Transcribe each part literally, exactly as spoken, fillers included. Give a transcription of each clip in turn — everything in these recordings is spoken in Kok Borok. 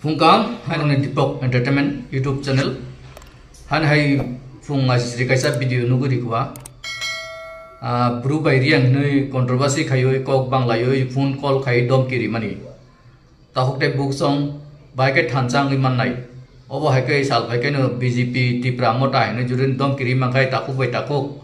Wngkha haino ni Deepak Entertainment YouTube channel. Haino hai phung aisiri kaisa video nugwi rikwa. Ah, bru bai Riang hinwi controversy khaiwi kok banglaiwi phone call khai domki rimani. Takhuk tei buksong bahai khe thansa wngwi mannai. Obo hai khe sal phai khe no B J P Tipra Motha hinwi juri domki ri mankhai takhuk bai takhuk.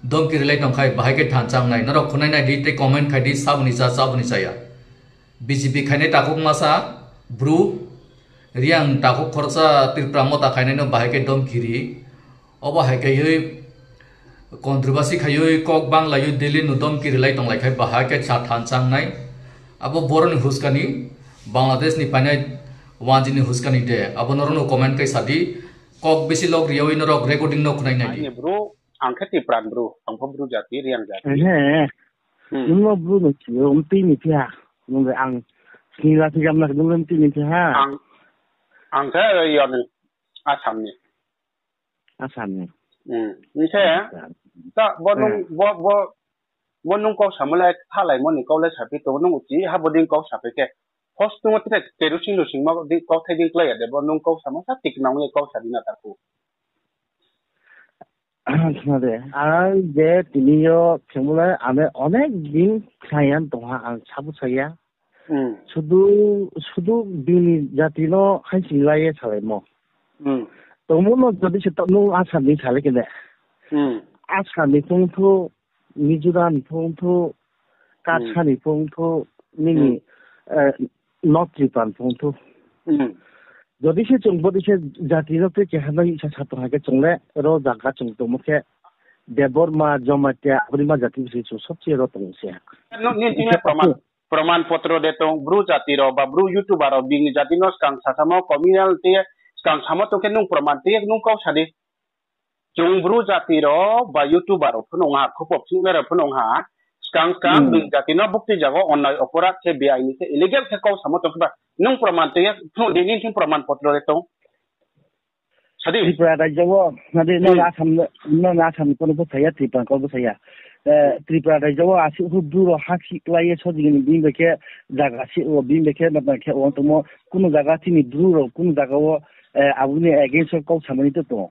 Domki rilai tongkhai bahai khe thansa wngnai. Norok khwnai nai di tei comment khai di saboni cha saboni chaya. B J P khainai takhuk masa bru Riang takhuk khoroksa Tipra Motha khainai no bahai khe domki ri. Obo hai kaiwi controversy khaiwi kok banglaiwi Delhi no domki rilai tonglai khai bahai khe cha thansa wngnai. Abo boroni huskani Bangladesh ni painai wanjini huskani de. Abo norokno comment kai sadi. Kok bisi log riyawi norok recording no khwnai nai di. Ani bru, ang khe Tipran bru, ang pho bru jati, Riang jati. Ehe. Hmm. Nungno bru no chiyo, umtwi ni phiya. Nungre ang sini lati gamna nungre umtwi ni phiya. Ang, ang khe yon Assam ni. Assam ni. Hmm. Nse, Assam. Ta bo nung, Hmm. bo, bo, bo nung kok samulai thalai moni kok le sapi to nung uchi ha bo ding kok sapi ke. Hos tu tre kerosene no singma di kok thai ding klai ya de bo nung kok sama sa tik nang ye kok sapi na ta ku. Khna de, ang je tini yo khemulai ane onek din khlayan tongha ang sabu saya. Hmm. Sudu, sudu bini jati no hai si lai ye salai mo. Hmm. Tongmo no jadi se tamo Assam ni sale kene. Hmm. Assam ni tong thu, Mizoram ni tong thu, Kachar Hmm. ni tong thu, nini, Hmm. eh, North Tripura ni tong thu. Hmm. Jodi se chwng bodi se jati no tei keha no isa sa tong hai khe chwng le ro jaga chwng tongmo khe Debbarma, Jamatia, Abrima jati bisi chwng sobse ro tong se. No, ni, ni, Isa proman. Proman potro de tong, bru jati rok ba bru YouTuber rok bini jati no skang sasamo communal tei skang samo tongkhe nung proman tei nung kok sadi. Chwng bru jati rok ba YouTuber rok phano wngha, khopok phunuknai rok phano wngha. Skang skang Hmm. bini jati no bukti jago onnai oporat khe beaini khe illegal khe kok samo tongkhe ba nung proman tei phunuk di nini proman potro de tong. Sadi. Tripura rajyo o, nadi Hmm. nang Assam, nang Assam ni kono bwsaya, Tripura ni kono bwsaya. Eh, Tripura rajyo o aswk huk duro ha si klai ye sojigini bini bai khe jaga si o, bini bai khe nang khe o tongmo kuno jaga chini bru rok kuno jaga o, eh, aboni against o kok samani to tongo.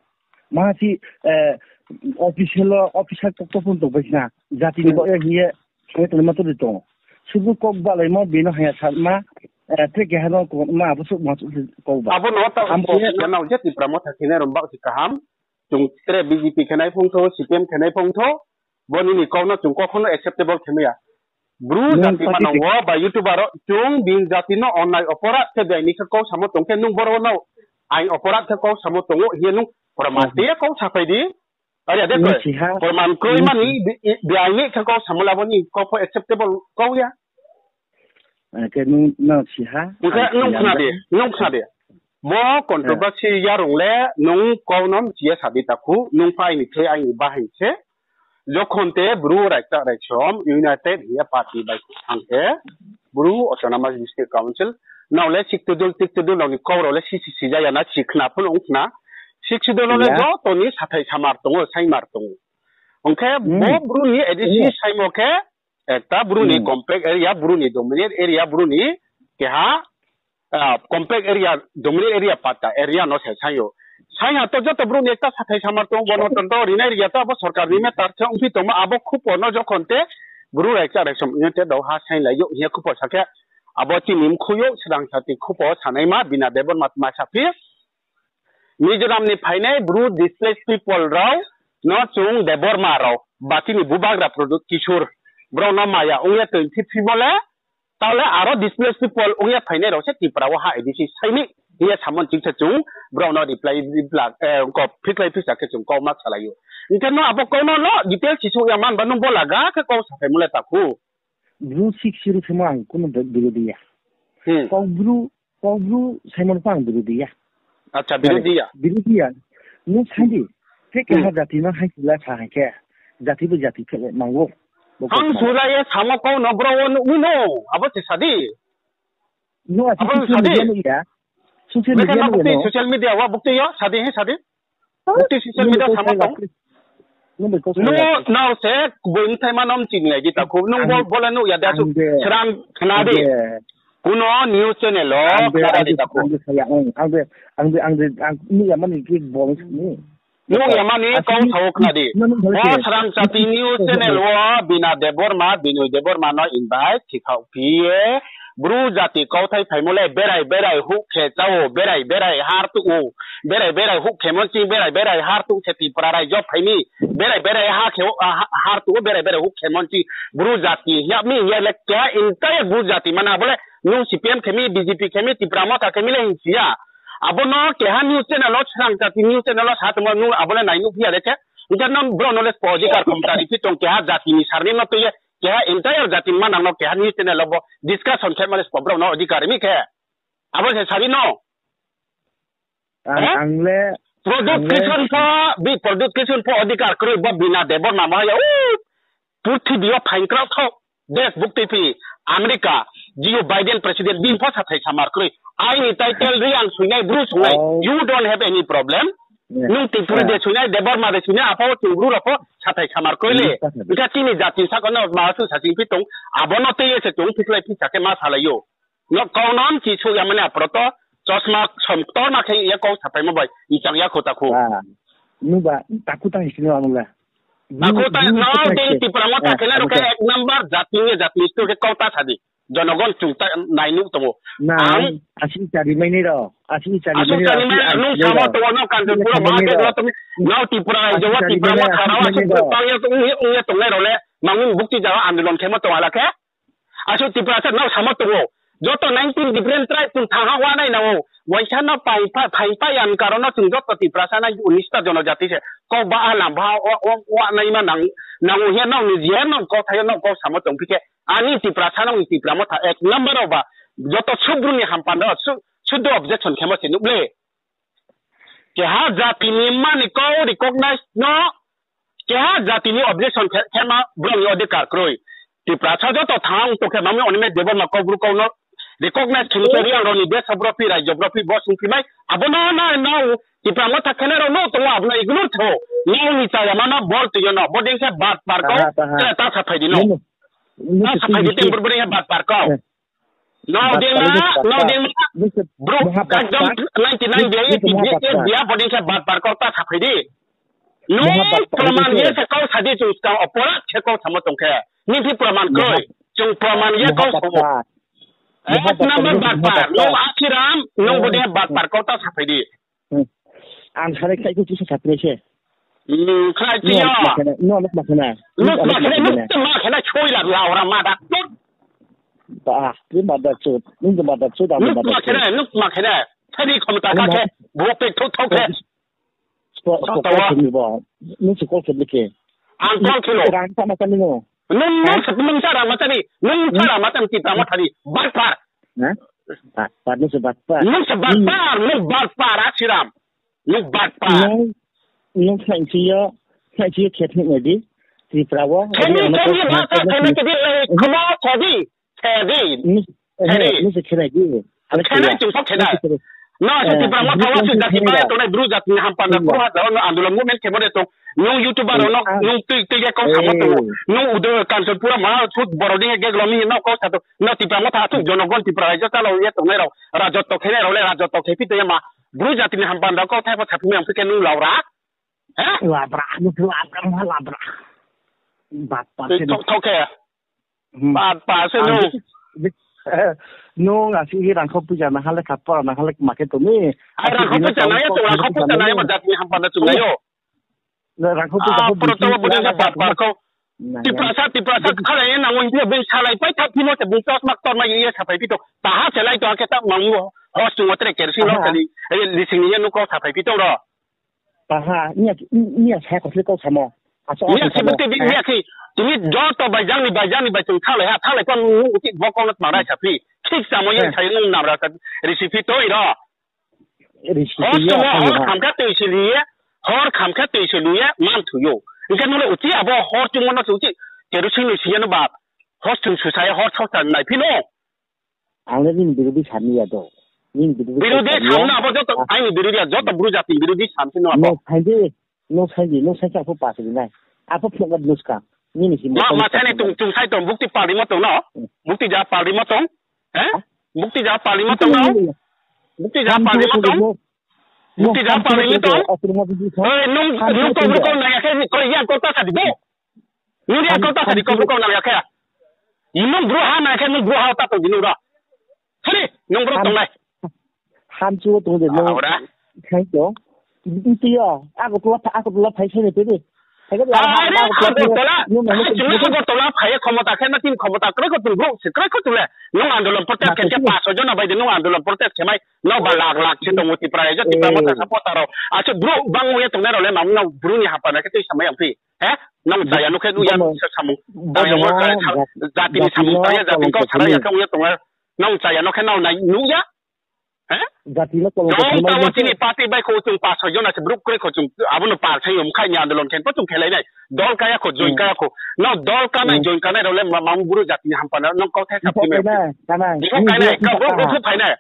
Ma si, eh, official o, official kok to phone tong bai sina. Jati ni Hmm. bo ye hiye Hwnwi tongma tongwi tongo. Sudu kok balaimo bino haya sakma, eh, tei keha no kok ma abo suk ma suk kok ba. Abo no ta Am kok khe ya nang je Tipra Motha khe ne rom bak si kaham. Chung tre B J P khe nai phung tho, C P M khe nai phung tho. Bo nini kok no chung kok no acceptable khe maya. Bru Nung jati ma pati nang wo ba YouTuber ro chung bin jati no onnai oporat khe dai ni khe kok samo tong khe nung boro no ain oporat khe kok samo tongo hiye nung proman Hmm. te kok sapai di. Ari ade Nung koi. Siha. Porman kroi Nung mani si- bi, bi, bi aini khe kok samula boni kok pho acceptable kok ya. Eh, ke nung, nung siha. Nung khe Ang nung siha khna de, nung khna de. Bo controversy ya rong le nung kok nom siya sabi taku, nung pai ni khe aini bahai se. Jokhon te bru raikta raisom United hiya party bai ang khe. Bru Autonomous District Council. Nao le sik tudul, tik tudul nao ni kok rao le si, si, si jaya na, si khna phano wng khna. Sik sidul no le Ya. joto ni sathai samar tongo, saimar tongo. Hwnkhe Hmm. bo bru ni A D C Tongo. saimo khe, ekta bru ni Hmm. compact area, bru ni dominant area, bru ni keha, ah, compact area, dominant area patta area no se saio. Saiha to joto bru ni ekta sathai samar tongo, bono tonto rinai ria to abo sorkar ni matter se wngphi tongma abo khupo no jokhon te bru raikcha raisom te do ha sainlai yo hiya khupo sakhe abo chini mkhuyo srang sati khupo sanai ma bina bebon mat ma saphi. Mizoram ni phainai bru displaced people rao no chung Debbarma rao ba chini bubagra Pradyut Kishore borok no maya wngya twi phibole. Tale aro displaced people wngya phainai rok se Tripura o ha A D C saini hiya samon chingsa chung borok no reply, reply, eh, ko phiklai phisa khe chung kok ma salaio. Hwnkhe no abo kok no, no detail si suk ya man ba nung bola ga khe kok saphai mole taku. Bru sik siru khemo ang kuno bi-, birodi ya. Hmm. Kok bru, kok bru saimon pa ang birodi ya. Acha, birodi ya. Birodi ya. Nung sandi, te Hmm. keha jati no hai sila sa hai khe. Jati bo jati phele mango. Bo Ang kok sura ye samo kok no bro wo nukmi no. Abo se sadi. No, asa Abo social sadi. media no ya. Social Mekha media no no bukti no. social media wa bukti yo sadi he sadi. Bukti social media sama tong. Nung bai kok No, sai no se boi thai ma nom chini ai di ta khu. Nung bo, Ang, bola nu ya da su ang de, serang khna ang di. de. Uno news channel o Ang de, khna ang de, di taku. Ang de saya, ang, ang de, ang de, ang de, ang, ini yang mana ki bom sini? Nung yamani Asli kong thawo khna di. Nung thang O se. Srang Chati news channel o Bina Debbarma, Binoy Debbarma no invite thikha phiye. Bru jati kauthai phaimole berai berai huk khe chao, berai berai har tu o. Berai berai huk khe monchi, berai berai har tu khe Tripura raijyo phaimi. Berai berai ha khe o, ha, har tu o, berai berai huk khe monchi. Bru jati ya mi ya le kya entire Bru jati mana bole nung C P M khe mi, B J P khe mi, Tipra Motha khe mi le hinsiya. Abono keha news channel o, Srang Chati news channel o sa tongma nung abono nai nukphiya de khe. Hingke non bro no le po adhikar khomta ri phi tong keha jati ni sarni no twi keha entire jati ni manang no keha news channel o bo discussion khe male po bro no adhikar mi khe. Abo se sari no. Ang, Eh? Ang le, Product ang le. Creation po, bi product creation po adhikar kwrwi bo Bina Debbarma ma ya. Purthibio phaingkrao thok, desh bukti phi, America, Joe Biden president, bini pho sathai samar kwrwi. Aini title ri ang suinai, bru sunai. Oh. You don't have any problem. Yeah. Nung Tripuri Yeah. de suinai, Debbarma de suinai, apo chwng bru rok pho sathai samar kwrwi le. Yeah, yeah. Engkha chini jati saka no ma su saching phi tong, abono tei se tong phiklai phi sake ma salaio. No kau non chi su yamani aproto, chosma som torma khe ye kau sapai mo bai, ichang ya kho ta khu. Ah, nuba, taku ta hisini amula. Taku ta, Bini, bini no, kota dei ke. Tipra Motha Ah, khela ro khe okay. Ek number jati ye jati sto khe kau ta sadi. Jonogon chungta nai nuk tongo. Na, Ang asi chari mai ni ro, asi chari Asuk mai ni ro, chari mai asi nung chari samo mai ro. Tongo, no Kanchanpura Asi chari mai Mahadev ro. Lo tong, no Tipra Asi Raijo chari Tipra mai ro, Motha asi Rawa chari mai ro. Suk tong ya tong ya tong ya tong le ro le. Mangun bukti jaga andolon khemo tong ala khe. Asuk Tiprasa no samo tongo. Joto nineteen different tribe tong thang ha wa nai na o. Waisa no pai pa, pai pa yan karon no chwng joto Tiprasa nai unis ta jono jati se. Kok ba alam ba o, o, wa nai ma nang, nang o he no ni je no kok thayo no kok samo tong phike. Ani Tiprasa no ni Tipra Motha ek number o ba. Joto subru ni hampanda su, sudo objection khemo se nuk le. Keha jati ni mani kau recognize no, keha jati ni objection khe, khe ma borok ni odhikar kwrwi. Tiprasa joto thang to khe mami onime Debbarma kau bru kau no recognize khini khe riang roni desh bro phi, rajyo bro phi, bo sung phi mai. Abo no, no, no, Tipra Motha khene ro no tongo, abo no ignore tho. No ni chaya ma no bol tuyo no, bo ding khe bat par kau, Taha, taha. Khe ta sa phai di no. No, no. Ta sa phai di tem bur bur khe bat par kau. Eh. No Bat ding ma, pari no ding ma. Bro, ekdom ninety nine dia, eighty dia, dia, boding khe bat par kau ta sa phai di. No, proman ye se kau sa di chung skang oporat se kau samo tong khe. Ni phi proman koi, chung proman ye kau samo. Ek number bat par, no Akhiram, no boding bat par kau ta sa phai di. Hmm. Ang sare khai ko kisa sapre se. Hmm, khai no, tiya. Nuk ma khana, no, nuk ma khana. Nuk ma khana, nuk ma khana, choi la la ora ma da. Ba, pri ma da chut. Nuk ma da chut, nuk ma khana, nuk ma khana. Thari khomta ka khe, bo pe thok thok khe. Spo, spo, call khemi bo. Nuk spo call khemi ke. Ang call khelo. Rang sama tani no. Nung, nung, nung sara matani, nung sara matani Tipra Mothani, batpar. Ha? Batpar, nung se batpar. Nung se batpar, nung batpar, Akhiram. Nung batpar. Nung, nung khainchiyo, khainchiyo khetni ngadi, Tripura wo. Khetni, khetni, batpar, khetni, khetni, khetni, khetni, khetni, khetni. Nung, Khenai. Nung se khenai di. Khenai, chwng sok khenai. No, se Tipra Motha o se jati bai tongnai bru jati ni hampanda bru ha jao no andolon movement khemo de tong. Nung YouTuber no, nung twi twi khe kok samo tongo. Nung udo Kanchanpura ma thut borok ni gek lomi no kok sato. No Tipra Motha thuk jonogon Tipra raijyo chalo ye tongnai rok. Rajotto khenai rok le rajotto khe phi tong ma. Bru jati ni hampanda kok thai pha sapi me ang phi khe nung laura. He? Labra, nung labra, ma labra. Bat, bat, thok, thok khe. Hmm. Bat pa se nung. Nung asi hi rangkho puja na hale kha pora na hale ma khe tumi. Ai rangkho puja na ya to rangkho puja na ya ma jat ni hampanda chung na yo. Rangkho puja ko pura to bo de bat par ko. Tiprasa, Tiprasa khala ye na wong dia ben salai pai thak phimo te bung tos mak tor ma ye sapai pito. Ta ha se lai to ha khe ta mang yo. Hos chung otre kersi lo tali. Lising ni ye nung ko sapai pito ro. Paha, nya, nya saya kosle kau samo. Aso, nya aso samo. Sibuk tebik nya ki, tini joto bai jangni bai jangni bai tong thalai ha, thalai kon nung uti bokong nat marai sapi. Thik samo yang sai nung namra sa risipi toi ro. Risipi hor ya, chungo, hor khamkha twi siliye, hor khamkha twi siliye, man thuyo. Engke nule uti abo hor chungo no uti, kerosene ni siya no bab. Hor chung susaya, hor sosa nai phino. Ang le nini birodhi sani ya do. Nini birodhi birodhi sani ya. Samna abo joto, ah, aini birodhi ya, joto bru jati birodhi samsino abo. No saidi, no saidi, no saidi apo pasri nai. Apo phunga nuska. Nini si ma, ma sani tung, tung sai tong, bukti pali ma tong no? Hmm. Bukti ja pali ma tong? Eh? Ah? Bukti ja pali ma tong nang. Bukti ja pali ma tong. Bukti ja pali ma tong. Oi, nung, nung to bro ko nang ya khe, ko ya ko ta sa di bo. Nung ya ko ta sa di ko bro ko nang ya khe. Nung bro ha nang khe, nung bro ha ta to di nung ra. Sorry, nung bro tong nai. Hamchu tong de nung. Ora. Thank you. Intiya, aku tu apa, aku tu apa saya ni tu. Agartala, chwng Agartala phaiya khomota khe na tin khomota kwrwi kho chwng bro se kwrwi kho chwng le. Nwng andolon protest khe khe paso jona bai de nwng andolon protest khe mai no ba lak lak se tongo Tipra raijo Tipra motha supporter rok. Achu bro bang uya tongnai rok le mam no bro ni hapana khe twi samai ang phi. He? Nwng chaya nukhe nuya samung. Tang yong jati ni samung tang ya jati kok sarai ya khe uya tongnai. Nwng chaya nukhe nw nai nuya. He? Jati no kolok Jong tamo chini party bai kho chwng pas soi jona se brouh kwrwi kho chwng abono par thai um khai ni andolon khen po chwng khelai nai. Dol kaya kho, join kaya kho. No dol kanai, join kanai role ma-, mam buru jati ni hampana no kok thai sapni me. Kanai. Biko kanai, ka brouh brouh phainai.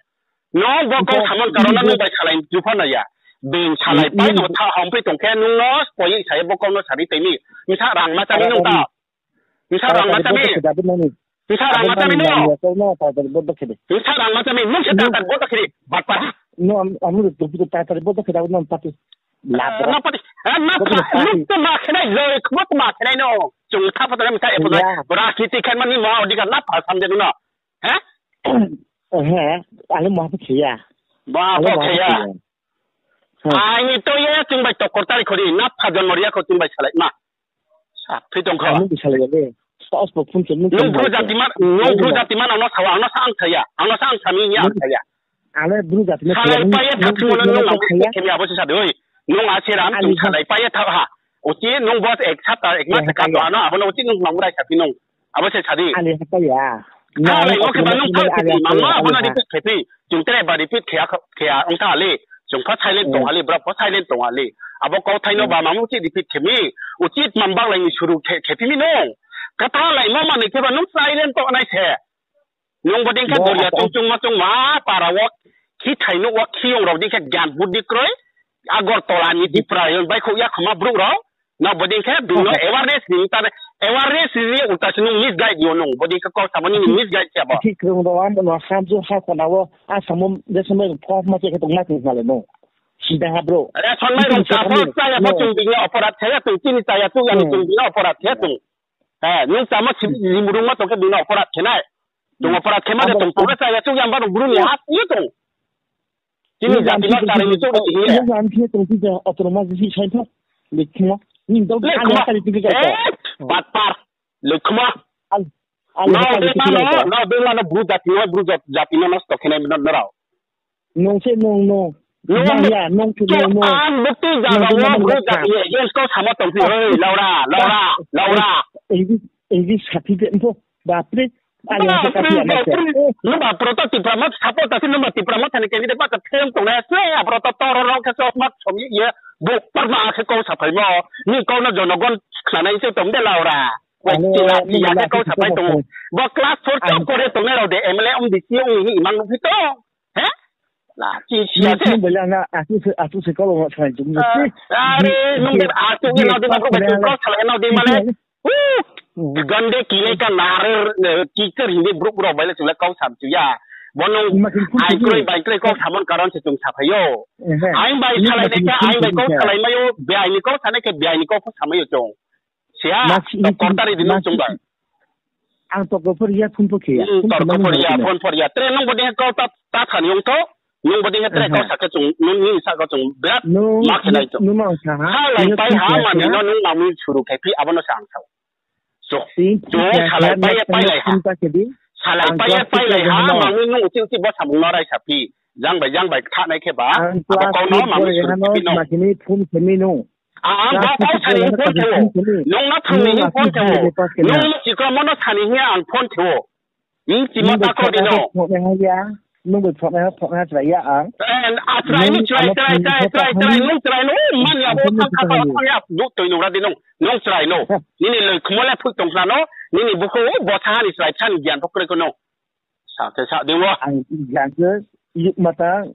No bo kok samon karon no bai salai jupha na ya. Beng salai pai no tha hom pai tong khe nung no poi sai bo kok no sari tei ni. Misa rang ma chani nung ta. Misa rang ma chami. Misa rang ma chami no. Misa rang ma chami nung se tatar bota khiri. Batpa. No, am, am, tu tu tatar bota khiri, no, pati. Labra. No, pati. Eh, no, pati. Nuk tu ma khenai, loi, khmo tu ma khenai no. Chung tha pata misa e pata. Rakiti khen mani ma odika na pa samde no. He? He, ale ma pa khiya. Ma pa khiya. Ani to ye chwng bai tokor tari khori na phajon moriya kho chwng bai salai ma. Sa thwi tong kho. Ani salai ya le. Sa os bo phun chwng nung bru jati man, nung bru jati man ano sawa ano sa ang saya. Ano sa ang sami ya ang saya. Ale bru jati man salai pa ye thak mo nung ang khemi abo se sa doi. Nung a se ram chwng salai pa ye thak ha. Uchi nung bos ek sapta ek mas ka do ano abo no uchi nung mang rai sa phi nung. Abo se sadi. Ani hakaya. Halai mo khe ba nung thang kiti mama abo na repeat khe phi. Chung tere ba repeat khe khe ong ta ali. Chung pha silent tong ali, bra pha silent tong ali. Abo kok thai no ba mamu chi repeat khe mi. Uchit mam bang lai ni suru khe khe phi mi nung. Kata lai mo ma ni khe ba nung silent tong nai se. Nung bo ding khe doriya chung chung ma chung ma para wo. Khi thai no wo khi ong rok ding khe gyan budi kroi. Agartala ni Tipra yo bai khuk ya khoma brouh rok. No bodin khe bini no awareness ni ta awareness ni ulta se nung misguide yo nung bodin khe kok samo nini misguide se abo. Thik rung do am no samju ha kona wo a samo de samo phok ma che khe tong ma tong ma le no. Sida ha bro. Ration mai rung cha phok cha ya phok chung bini oporad khe ya tong chini cha ya tong ya ni chung bini oporad khe tong. He nung samo sim rim rung ma tong khe bini oporad khe nai. Chung oporad khe ma de tong pura cha ya chung ya ba rung bru ni ha ye tong. Chini jati no chari ni chuk ni hiya. Ang khe tong tija otoroma jisi sai tho. Lekhma. Ni dog ani kali tija ko. Batpar. Lekhma. Al. Al. No de ma no, no de ma no bru jati no bru jati no nosto khene no rao. Nong se nong no. Nong ya nong se nong no. Ang bukti jaga wo bru jati against ko sama tong si hoi Laura, Laura, Laura. Evi evi sati de info. Bapre. Numa proto Tipra Motha support ta si numa Tipra Motha ni candidate ba ta phem tong na se a proto toro rok khe chosma chom ye bu parma khe kau saphai mo ni kau no jonogon khnanai se tong de Laura. Wai tila tila khe kau saphai tong bo class four chok kore tong na de M L A um D C um ni imang nuphi to he la chi chi ya se. Bela na asu se asu se kau lo sai jum ni. Are nung de asu ni no de ma ko bai kau salai no de mane. Gande kile ka narer kikar hindi bruk brok bai le chule kau sam chuya. Bono ai kroi bai kroi kau samon karon se chung saphayo. Ai bai salai de ka ai bai kau salai mayo, bai ni kau sane ke bai ni kau samayo chung. Sia to kortari di nung chung bai. Ang to ko por ya phone po khiya. Tor ko por ya phone por ya. Tre nung bodin kau ta ta thani ong to. Nung bodin tre kau sakhe chung nung ni sa ko chung berat ma khenai chung. Nung ma sa ha. Ha lai pai ha mani no nung mamui suru khai phi abono sa ang sao. Chuk. Chuk salai paiye pailai ha. Salai paiye pailai ha, mangwi nung uchi uchi bo samung no raisa phi. Jang bai jang bai thanai khe ba. Abo kau no mangwi suru phi no. Ang bo kau sani phone theo. Nung no thangni phone theo. Nung chikromo no sani hiya ang phone theo. Nung chimo ta kau dino. Nung bai phone ha phone ha chwrai ya ang. Achrai ni chwrai chwrai chwrai chwrai chwrai nung chwrai no man ya bo thang kha thang ya du toi nung ra di nung nung chwrai no. Nini loi khmo le phui tong khna no nini bukhu bo sa ni chwrai sa ni gyan pho kwrwi ko no. Sa te sa de wo. Ang gyan se yuk mata